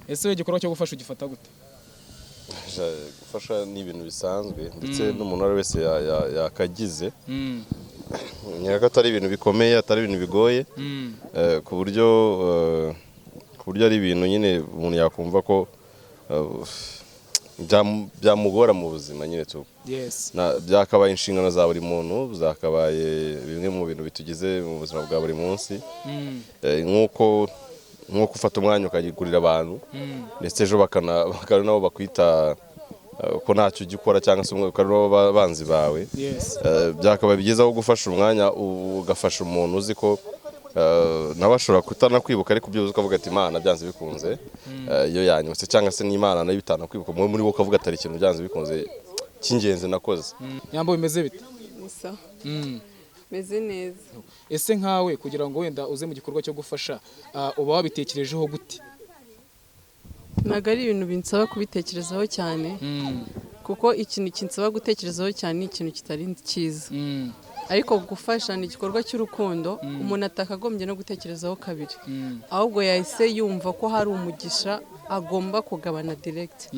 Ese wowe igikorwa cyo gufasha ugifata gute? Gufasha ni ibintu bisanzwe, ndetse n'umuntu uwo ari we wese yakagize. Nkeka ko atari ibintu bikomeye, atari ibintu bigoye, ku buryo ari ibintu nyine umuntu yakumva ko byamugora mu buzima nyine tu. Byakabaye inshingano za buri muntu, zakabaye bimwe mu bintu bitugize mu buzima bwa buri munsi. Nk'uko ufata umwanya ukagurira abantu, ndetse ejo bakana nabo bakwita ko ntacyo ujya ukora, cyangwa se umwe ukaba nabo banzi bawe. Byakabaye byiza aho gufasha umwanya ugafasha umuntu uzi ko nawe ashobora kutanakwibuka, ariko byibuze ukavuga ati: "Imana byanze bikunze iyo yanyibutse", cyangwa se n'Imana nayo itanakwibuka, muri wowe ukavuga atari ikintu byanze bikunze cy'ingenzi nakoze. Nyambo, bimeze bite? Gusa meze neza. Ese nkawe kugira ngo wenda uze mu gikorwa cyo gufasha, uba wabitekerejeho gute? Ntabwo ari ibintu binsaba kubitekerezaho cyane, kuko ikintu kinsaba gutekerezaho cyane ni ikintu kitari cyiza. Ariko gufasha ni igikorwa cy'urukundo umuntu atakagombye no gutekerezaho kabiri, ahubwo yahise yumva ko hari umugisha agomba kugabana direct,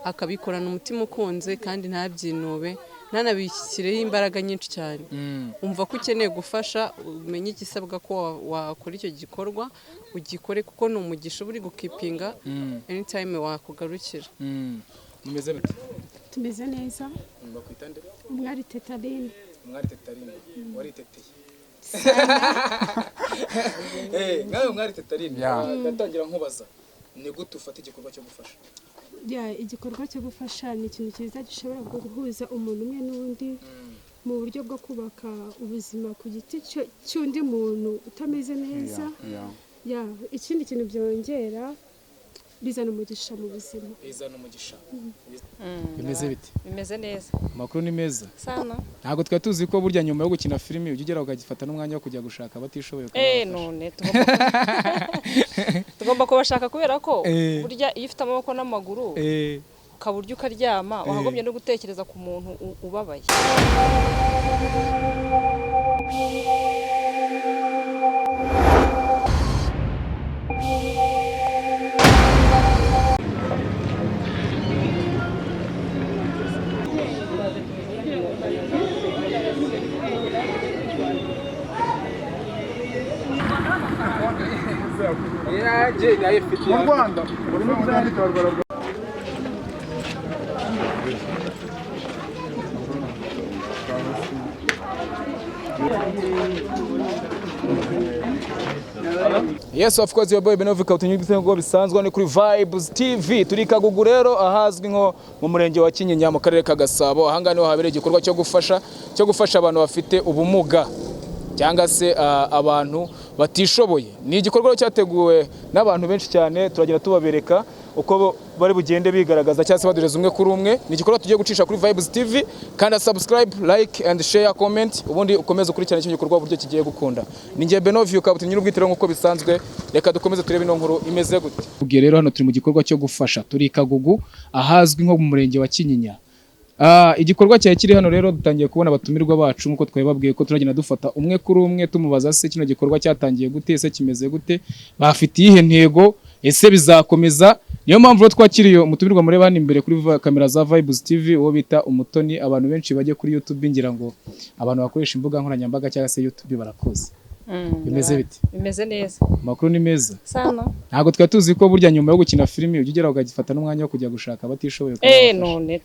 akabikorana umutima ukunze kandi ntabyinube, ntanabishyireho imbaraga nyinshi cyane. Umva ko ukeneye gufasha, umenye igisabwa ko wakora icyo gikorwa, ugikore, kuko ni umugisha uba uri gukeepinga anytime wakugarukira. Mumeze bite? Tumeze neza. Bakwita nde? Umwari Tetarine. Umwari Tetarine, wariteteye. Nkawe Umwari Tetarine, ndatangira nkubaza: ni gute ufata igikorwa cyo gufasha? Ya, igikorwa cyo gufasha ni ikintu cyiza gishobora guhuza umuntu umwe n'undi mu buryo bwo kubaka ubuzima ku giti cy'undi muntu utameze neza. Ya, ikindi kintu byongera, bizana umugisha mu buzima. Bizana umugisha. Bimeze bite? Bimeze neza. Amakuru ni meza. Sana. Ntabwo twari tuzi ko burya nyuma yo gukina filimi ujya ugera ukagifata n'umwanya wo kujya gushaka abatishoboye ukabafasha. None tugomba kubashaka kubera ko burya iyo ufite amaboko n'amaguru, ukaba urya ukaryama, wakagombye no gutekereza ku muntu ubabaye. Mu Rwanda urimo kuzandika. Yes, of course, your boy Benovika utunyuze ngo bisanzwe ni kuri Vibes TV. Turi Kagugu rero, ahazwi nko mu murenge wa Kinyinya mu karere ka Gasabo. Ahangaha niho habereye igikorwa cyo gufasha abantu bafite ubumuga cyangwa se abantu batishoboye. Ni igikorwa cyateguwe n'abantu benshi cyane, turagenda tubabereka uko bari bugende bigaragaza cyangwa se badureza umwe kuri umwe. Ni igikorwa tugiye gucisha kuri Vibes TV. Kandi subscribe, like and share, comment, ubundi ukomeze ukurikirana icyo gikorwa uburyo kigiye gukunda. Ni njye Benovio Kabuti nyir'ubwitiro nk'uko bisanzwe. Reka dukomeze turebe ino nkuru imeze gute. Ubwiye rero, hano turi mu gikorwa cyo gufasha, turi i Kagugu ahazwi nko mu murenge wa Kinyinya. Igikorwa cyari kiri hano rero, dutangiye kubona abatumirwa bacu nk'uko twabibabwiye ko turagenda dufata umwe kuri umwe tumubaza: se kino gikorwa cyatangiye gute? Ese kimeze gute? Bafite iyihe ntego? Ese bizakomeza? Niyo mpamvu rero twakiriye umutumirwa mureba hano imbere kuri kamera za Vibes TV, uwo bita Umutoni. Abantu benshi bajye kuri YouTube, ngira ngo abantu bakoresha imbuga nkoranyambaga cyangwa se YouTube barakoze. Bimeze bite? Bimeze neza. Amakuru ni meza. Sana. Ntabwo twari tuzi ko burya nyuma yo gukina filimi ujya ugera ukagifata n'umwanya wo kujya gushaka abatishoboye ukabafasha. None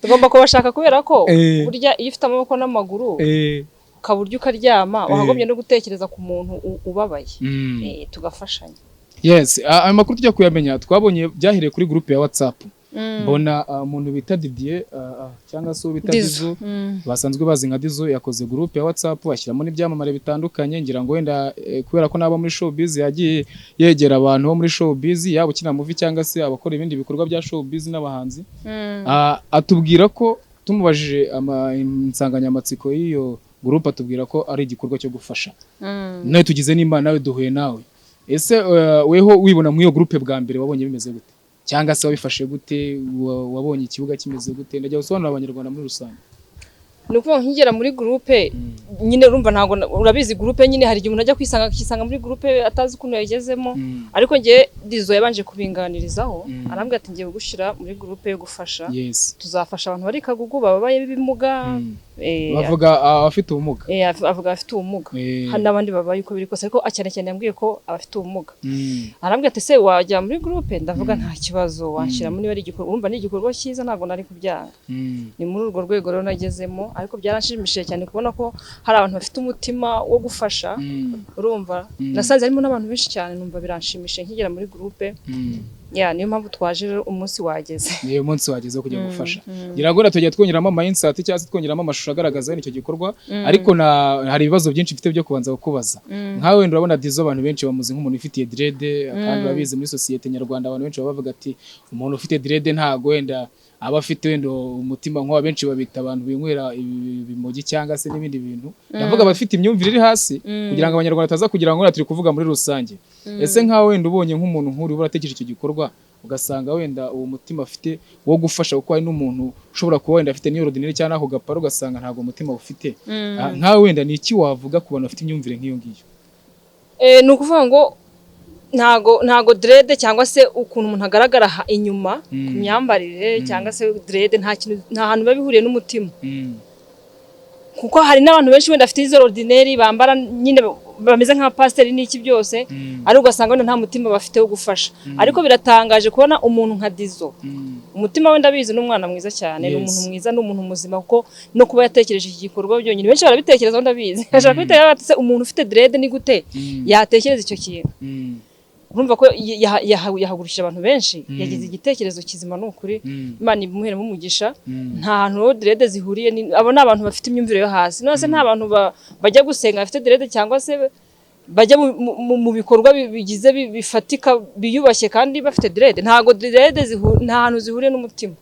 tugomba kubashaka kubera ko burya iyo ufite amaboko n'amaguru, ukaba urya ukaryama, wakagombye no gutekereza ku muntu ubabaye. Tugafashanya. Yes, ayo makuru tujya kuyamenya, twabonye byahereye kuri groupe ya WhatsApp. Mbona umuntu bita Didier, cyangwa se uwo bita Dizo. Dizo, basanzwe bazi nka Dizo, yakoze groupe ya WhatsApp ashyiramo n'ibyamamare bitandukanye. Ngira ngo wenda kubera ko n'abo muri showbiz, yagiye yegera abantu bo muri showbiz, yaba ukina movie cyangwa se abakora ibindi bikorwa bya showbiz n'abahanzi. Atubwira ko tumubajije insanganyamatsiko y'iyo groupe, atubwira ko ari igikorwa cyo gufasha. Nawe tugize n'Imana nawe duhuye nawe. Ese weho wibona muri iyo groupe bwa mbere wabonye bimeze gute, cyangwa se wabifashe gute? Wabonye ikibuga kimeze gute? Ndajya gusobanurira Abanyarwanda muri rusange. Ni ukuvuga ngo nkigera muri groupe nyine, urumva ntabwo urabizi, groupe nyine hari igihe umuntu ajya kwisanga akisanga muri groupe atazi ukuntu yayigezemo. Ariko njye Dizo yabanje kubinganirizaho, arambwira ati ngiye kugushyira muri groupe yo gufasha, tuzafasha abantu bari Kagugu bababaye b'ibimuga. Bavuga abafite ubumuga. Avuga abafite ubumuga, hari n'abandi babaye uko biri kose, ariko cyane cyane yambwiye ko abafite ubumuga. Arambwira ati se wajya muri groupe? Ndavuga nta kibazo, wanshyiramo niba ari igikorwa, urumva ni igikorwa cyiza, ntabwo nari kubyanga. Ni muri urwo rwego rero nagezemo, ariko byaranshimishije cyane kubona ko hari abantu bafite umutima wo gufasha. Urumva nasanze harimo n'abantu benshi cyane, numva biranshimishije nkigera muri groupe. Ya, niyo mpamvu twaje rero, umunsi wageze. Niyo munsi wageze wo kujya gufasha. Ngira ngo tujya twongeramo ama insight cyangwa se twongeramo amashusho agaragaza wenda icyo gikorwa, ariko hari ibibazo byinshi mfite byo kubanza kukubaza. Nkawe wenda urabona Dizo, abantu benshi bamuzi nk'umuntu ufitiye dread, kandi urabizi muri sosiyete nyarwanda abantu benshi baba bavuga ati umuntu ufite dread ntago wenda aba afite wenda umutima nk'uwa benshi babita abantu binywera ibimogi cyangwa se n'ibindi bintu. Ndavuga abafite imyumvire iri hasi, kugira ngo Abanyarwanda bataza kugira ngo wenda turi kuvuga muri rusange. Ese nkawe wenda ubonye nk'umuntu nk'uri uratekereje icyo gikorwa, ugasanga wenda uwo mutima afite wo gufasha, kuko hari n'umuntu ushobora kuba wenda afite n'iyo ordinaire cyangwa n'ako gaparo, ugasanga ntabwo umutima ufite. Nkawe wenda ni iki wavuga ku bantu bafite imyumvire nk'iyo ngiyo? Ni ukuvuga ngo ntago dread cyangwa se ukuntu umuntu agaragara inyuma ku myambarire cyangwa se dread, nta kintu, nta hantu biba bihuriye n'umutima, kuko hari n'abantu benshi wenda bafite izo ordinaire bambara nyine bameze nk'abapasiteri n'iki byose, ariko ugasanga wenda nta mutima bafite wo gufasha. Ariko biratangaje kubona umuntu nka Dizo, umutima we ndabizi, ni umwana mwiza cyane, ni umuntu mwiza, ni umuntu muzima, kuko no kuba yatekereje iki gikorwa byonyine, benshi barabitekerezaho, ndabizi, bashaka kubitekereza bati se umuntu ufite dread ni gute yatekereza icyo kintu? Urumva ko yahagurukije abantu benshi, yagize igitekerezo kizima, ni ukuri. Imana imuheremo umugisha. Nta hantu rero dread zihuriye, abo ni abantu bafite imyumvire yo hasi. None se nta bantu bajya gusenga bafite dread, cyangwa se bajya mu bikorwa bigize bifatika biyubashye kandi bafite dread? Ntabwo dread nta hantu zihuriye n'umutima.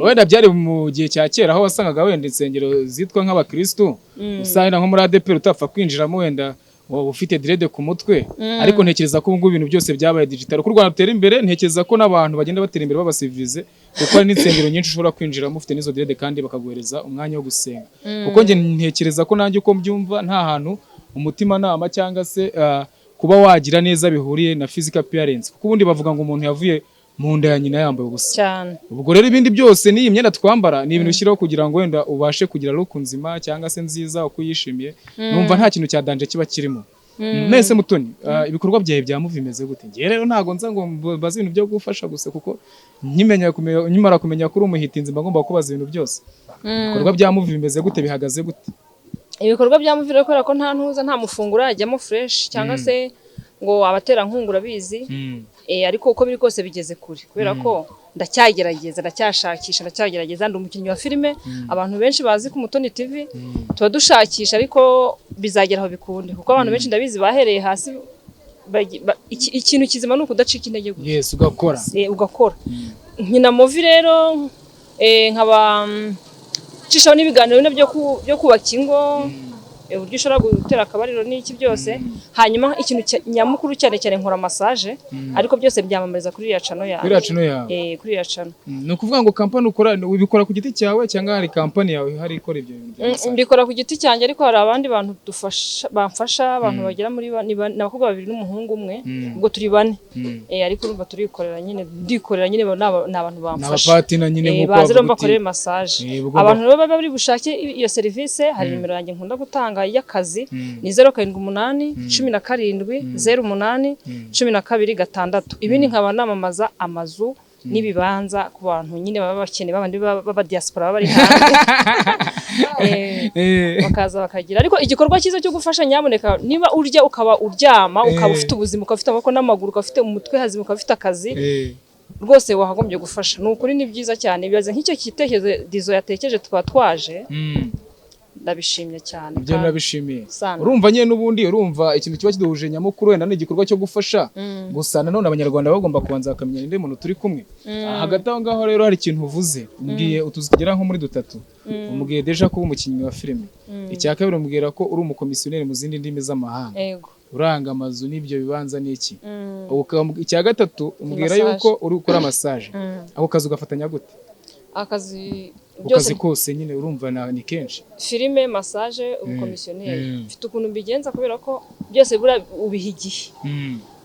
Wenda byari mu gihe cya kera, aho wasangaga wenda insengero zitwa nk'abakristu, usanga nko muri ADEPR utapfa kwinjiramo wenda waba ufite dread ku mutwe. Ariko ntekereza ko ubu ngubu ibintu byose byabaye digital, uko u Rwanda rutera imbere, ntekereza ko n'abantu bagenda batera imbere babasivilize, kuko hari n'insengero nyinshi ushobora kwinjiramo ufite n'izo dread kandi bakaguhereza umwanya wo gusenga. Kuko njye ntekereza ko nanjye uko mbyumva, nta hantu umutimanama cyangwa se kuba wagira neza bihuriye na physical appearance, kuko ubundi bavuga ngo umuntu yavuye mu nda ya nyina yambaye ubusa. Ubwo rero ibindi byose n'iyi myenda twambara ni ibintu ushyiraho kugira ngo wenda ubashe kugira look nzima cyangwa se nziza uko uyishimiye. Numva nta kintu cya danger kiba kirimo. Mwese Mutoni, ibikorwa byawe bya movie bimeze gute? Ngewe rero ntago nza ngo mbaze ibintu byo gufasha gusa, kuko nkimara kumenya ko uri umuhitinzi mba ngomba kubaza ibintu byose. Ibikorwa bya movie bimeze gute, bihagaze gute? Ibikorwa bya movie rero, kubera ko nta ntuza, nta mufunguro yajyamo fresh cyangwa se ngo abaterankunga urabizi, ariko uko biri kose bigeze kure, kubera ko ndacyagerageza, ndacyashakisha, ndacyagerageza. Ndi umukinnyi wa filime, abantu benshi bazi ku Mutoni TV, tuba dushakisha, ariko bizagera aho bikunde, kuko abantu benshi ndabizi bahereye hasi. Ikintu kizima ni ukudacika intege gusa. Yes, ugakora. Ugakora. Nkina movie rero, nkaba nshishaho n'ibiganiro bino byo kubaka ingo, uburyo ushobora gutera akabariro n'iki byose. Hanyuma ikintu nyamukuru cyane cyane, nkora massage, ariko byose byamamariza kuri iriya channel yawe. Kuri iriya channel yawe. Kuri iriya channel. Ni ukuvuga ngo kampani ukora ubikora ku giti cyawe, cyangwa hari kampani yawe hari ikora ibyo bintu bya massage? Mbikora ku giti cyanjye, ariko hari abandi bantu dufasha, bamfasha, abantu bagera muri ni abakobwa babiri n'umuhungu umwe, ubwo turi bane. Ariko urumva turikorera nyine, ndikorera nyine, ni abantu Ni bamfasha. abapatina nyine, nk'uko baze rero bavuga uti mbakorere massage. Abantu rero baba bari bushake iyo serivisi, hari nimero yanjye nkunda gutanga y'akazi, ni 0781708126. Ibindi nkaba namamaza amazu n'ibibanza ku bantu nyine baba bakeneye, babandi baba diaspora baba bari hanze, bakaza bakagira. Ariko igikorwa cyiza cyo gufasha, nyamuneka, niba urya ukaba uryama, ukaba ufite ubuzima, ukaba ufite amaboko n'amaguru, ukaba ufite umutwe hazima, ukaba ufite akazi, rwose wakagombye gufasha. Ni ukuri, ni byiza cyane. Bibaze nk'icyo gitekerezo Dizo yatekereje, tukaba twaje, ndabishimye cyane. Ibyo nabishimiye. Sana. Urumva nyine n'ubundi, urumva ikintu kiba kiduhuje nyamukuru wenda ni igikorwa cyo gufasha gusa. Nanone Abanyarwanda bagomba kubanza bakamenya ninde muntu turi kumwe. Hagati aho ngaho rero hari ikintu uvuze, umbwiye utuzi tugera nko muri dutatu. Umubwiye déjà kuba umukinnyi wa filime, icya kabiri umubwira ko uri umukomisiyoneri mu zindi ndimi z'amahanga, uranga amazu n'ibyo bibanza n'iki. Icya gatatu umbwira Massage. yuko uri gukora massage. Ako kazi ugafatanya gute? Akazi Ako byose. kazi kose nyine urumva ni kenshi. Filime, massage, ubukomisiyoneri, mfite ukuntu mbigenza, kubera ko byose buriya ubiha igihe.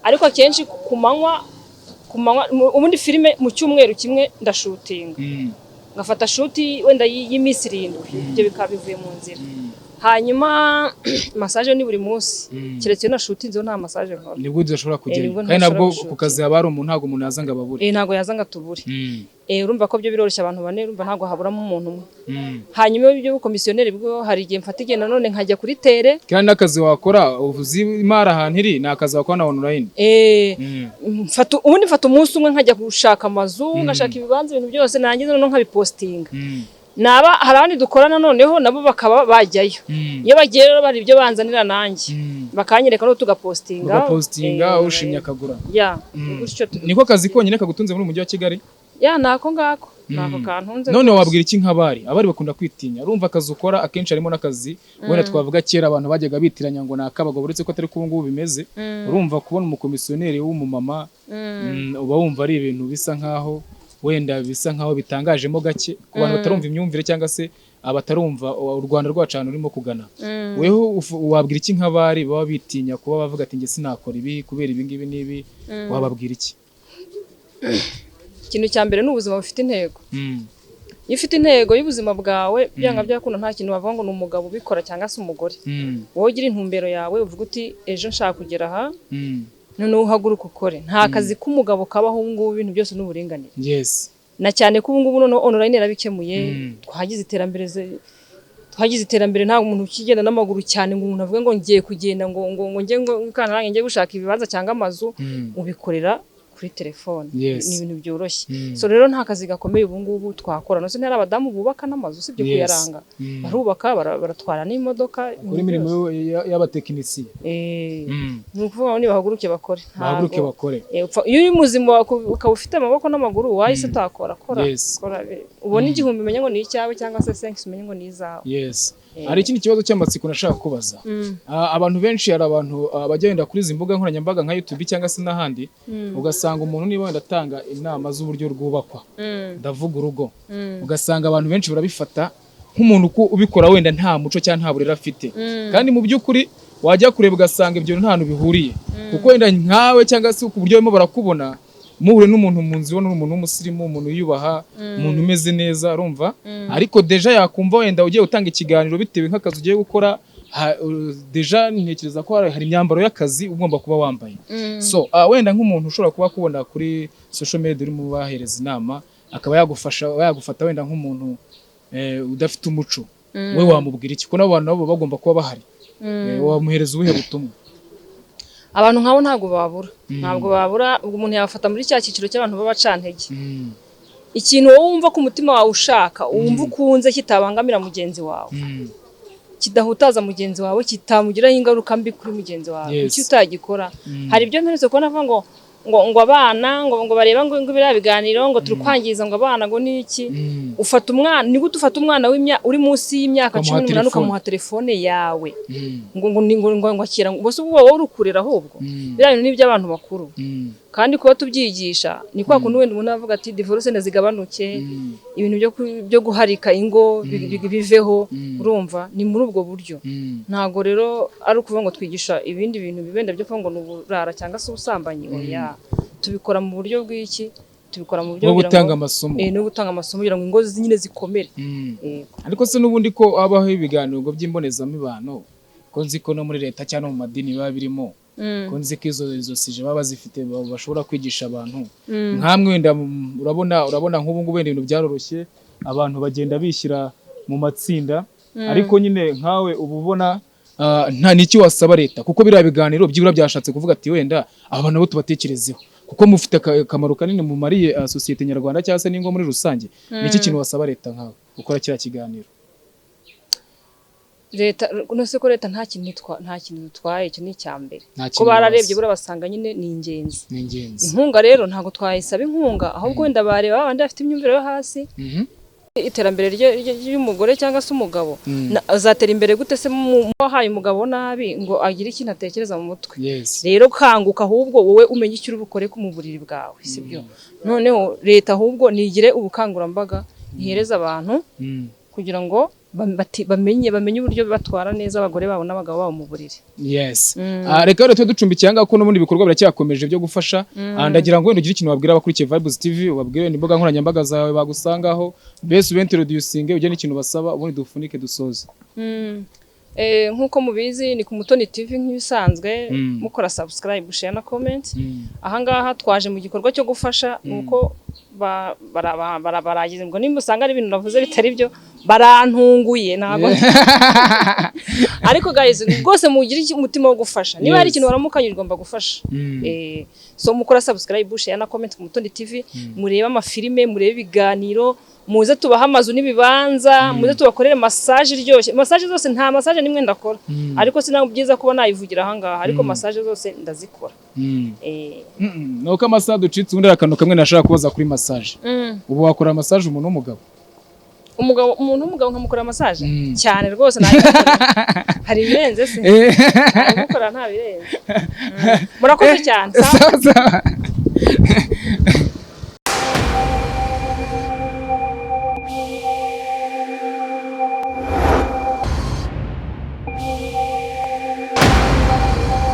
Ariko akenshi ku manywa, ubundi filime mu cyumweru kimwe ndashutinga, ngafata shoot wenda y'iminsi 7, ibyo bikaba bivuye mu nzira. Hanyuma massage ni buri munsi, keretse iyo nashutinzeho nta massage nkora. Nibwo udashobora kujyayo. Nibwo Kandi nabwo ntashobora ku kazi haba hari umuntu, ntabwo umuntu yaza ngo ababure. Ntabwo yaza ngo atubure. Urumva ko byo biroroshye, abantu bane, urumva ntabwo haburamo umuntu umwe. Hanyuma ibyo bukomisiyoneri bwo hari igihe mfata igihe nanone nkajya kuri terrain. Kandi n'akazi wakora, uzi imari ahantu iri, ni akazi wakora na online. Ubundi mfata umunsi umwe nkajya gushaka amazu, ngashaka ibibanza, ibintu byose, narangiza noneho nkabipostinga. Naba hari abandi dukorana noneho nabo bakaba bajyayo. Iyo bagiye rero bari ibyo banzanira nanjye bakanyereka, no tugapostinga. Ugapostinga, ushimye akagura. Ya, gutyo Niko kazi konyine kagutunze muri uyu mujyi wa Kigali? Ya, nako ngako, nako kantunze None rwose. wabwira iki nk'abari? Abari bakunda kwitinya. Urumva akazi ukora akenshi harimo n'akazi wenda twavuga kera abantu bajyaga bitiranya ngo ni ak'abagabo, uretse ko atari ko ubu ngubu bimeze. Urumva kubona umukomisiyoneri w'umumama, uba wumva ari ibintu bisa nkaho wenda bisa nkaho bitangajemo gake ku bantu batarumva imyumvire cyangwa se abatarumva u Rwanda rwacu ahantu rurimo kugana. Weho wabwira iki nk'abari baba bitinya kuba bavuga ati njye sinakora ibi kubera ibi ngibi n'ibi, wababwira iki? Ikintu cya mbere ni ubuzima bufite intego. Iyo ufite intego y'ubuzima bwawe, byanga byakunda nta kintu wavuga ngo ni umugabo ubikora cyangwa se umugore. Wowe ugira intumbero yawe, uvuga uti ejo nshaka kugera aha, noneho uhaguruka ukore. Nta kazi k'umugabo kabaho ubu ngubu, ibintu byose ni uburinganire. Na cyane ko ubu ngubu noneho online yarabikemuye. Twagize iterambere, ntabwo umuntu ukigenda n'amaguru cyane ngo umuntu avuge ngo ngiye kugenda ngo njye ngo kantarange njye gushaka ibibanza cyangwa amazu. Ubikorera kuri telefone. Ni ibintu byoroshye. So rero nta kazi gakomeye ubu ngubu twakora. Nose ntari abadamu bubaka n'amazu, usibye kuyaranga? Barubaka, baratwara n'imodoka, Kuri imirimo y'abatekinisiye. Ni ukuvuga ngo nibahaguruke bakore. Bahaguruke bakore. Iyo uri muzima ukaba ufite amaboko n'amaguru, wahise utakora, kora. Kora, ubone 1000 umenye ngo ni icyawe, cyangwa se 5 umenye ngo ni izawe. Yes. Hari ikindi kibazo cy'amatsiko nashaka kubaza. Abantu benshi, hari abantu bajya wenda kuri izi mbuga nkoranyambaga nka YouTube cyangwa se n'ahandi, ugasanga umuntu niba wenda atanga inama z'uburyo rwubakwa, ndavuga urugo, ugasanga abantu benshi barabifata nk'umuntu uko ubikora wenda nta muco cyangwa nta burere afite. Kandi mu by'ukuri wajya kureba ugasanga ibyo nta hantu bihuriye, kuko wenda nkawe cyangwa se ku buryo barimo barakubona, muhure n'umuntu mu nzu, ubona uri umuntu w'umusirimu, umuntu wiyubaha, umuntu umeze neza, urumva. Ariko déjà yakumva wenda ugiye gutanga ikiganiro bitewe nk'akazi ugiye gukora, déjà ntekereza ko hari imyambaro y'akazi ugomba kuba wambaye. So wenda nk'umuntu ushobora kuba akubona kuri social media urimo ubahereza inama, akaba yagufasha, yagufata wenda nk'umuntu udafite umuco, we wamubwira iki? Ko n'abo bantu nabo bagomba kuba bahari. Wamuhereza ubuhe butumwa? Abantu nk'abo ntabwo babura, ntabwo babura. Ubwo umuntu yabafata muri cya cyiciro cy'abantu b'abacantege. Ikintu wowe wumva ko umutima wawe ushaka, wumva ukunze, kitabangamira mugenzi wawe, kidahutaza mugenzi wawe, kitamugiraho ingaruka mbi kuri mugenzi wawe, kuki utagikora? Hari ibyo mperutse kubona avuga ngo abana ngo bareba ngo biriya biganiro, ngo turi kwangiza ngo abana, ngo ni iki. Ufata umwana, ni gute ufata umwana uri munsi y'imyaka Ukamuha 18 telefone. ukamuha telefone yawe ngo akira, ngo bose ubu wowe uri kurera? Ahubwo biriya bintu ni iby'abantu bakuru. Kandi kuba tubyigisha ni kwa kundi wenda umuntu avuga ati divorce zigabanuke, ibintu byo guharika ingo biveho. Urumva ni muri ubwo buryo. Ntabwo rero ari ukuvuga ngo twigisha ibindi bintu bibenda byo kuvuga ngo ni uburara cyangwa se ubusambanyi. Oya, tubikora mu buryo bw'iki? Tubikora mu buryo bwo kugira gutanga ngo- amasomo. No gutanga amasomo kugira ngo ingo nyine zikomere. Yego. Ariko se n'ubundi ko habaho ibiganiro ngo by'imbonezamibano, ko nzi ko no muri leta cyangwa no mu madini biba birimo, ko nzi ko izo sujet baba bazifite, bashobora kwigisha abantu nkamwe wenda, urabona nk'ubu ngubu wenda ibintu byaroroshye, abantu bagenda bishyira mu matsinda, ariko nyine nkawe uba ubona nta n'iki wasaba leta? Kuko biriya biganiro byibura byashatse kuvuga ati wenda aba bantu nabo tubatekerezeho, kuko mufite akamaro kanini mumariye sosiyete nyarwanda cyangwa se n'ingo muri rusange. Ni iki kintu wasaba leta nkawe gukora kiriya kiganiro? Leta nose ko leta nta kintu itwaye, icyo ni icya mbere. Nta Ko kintu bararebye bazi. buriya basanga nyine ni ingenzi. Ni ingenzi. Inkunga rero ntabwo twayisaba inkunga, ahubwo wenda bareba babandi bafite imyumvire yo hasi. Iterambere ry'umugore cyangwa se umugabo, azatera imbere gute se wahaye umugabo nabi ngo agire ikintu atekereza mu mutwe? Rero kanguka, ahubwo wowe umenye icyo uri bukore mu buriri bwawe, sibyo? Noneho leta ahubwo nigire ubukangurambaga ihereza abantu kugira ngo Bamenye uburyo batwara neza abagore babo n'abagabo babo mu buriri. Yes. Reka rero tube ducumbikiye ahangaha kuko n'ubundi bikorwa biracyakomeje byo gufasha. Ndagira ngo wenda ugire ikintu wabwira abakurikiye Vibes TV, ubabwire imbuga nkoranyambaga zawe bagusangaho, mbese ube introducing, ugire n'ikintu basaba, ubundi dufunike dusoze. Nk'uko mubizi, ni ku Mutoni TV nk'ibisanzwe. Mukora subscribe, share na comment. Ahangaha twaje mu gikorwa cyo gufasha, nuko baragize ngo nimba usanga ari ibintu navuze bitari byo, barantunguye, ntabwo. Ariko guys, rwose mugire umutima wo gufasha. Niba hari ikintu waramukanye, ugomba gufasha. So mukora subscribe, share na comment ku Mutoni TV, murebe amafilime, murebe ibiganiro, muze tubahe amazu n'ibibanza, muze tubakorere massage iryoshye. Massage zose, nta massage nimwe ndakora, ariko sinabwo byiza kuba nayivugira ahangaha, ariko massage zose ndazikora. Nuko amasaha ducitse, ubundi hari akantu kamwe nashaka kubaza kuri massage. Ubu wakora massage umuntu w'umugabo? Umugabo, umuntu w'umugabo nkamukora massage? Cyane rwose nayikora. Hari ibirenze se? Nayimukora, nta birenze. Murakoze cyane. Sawa. Sawa sawa.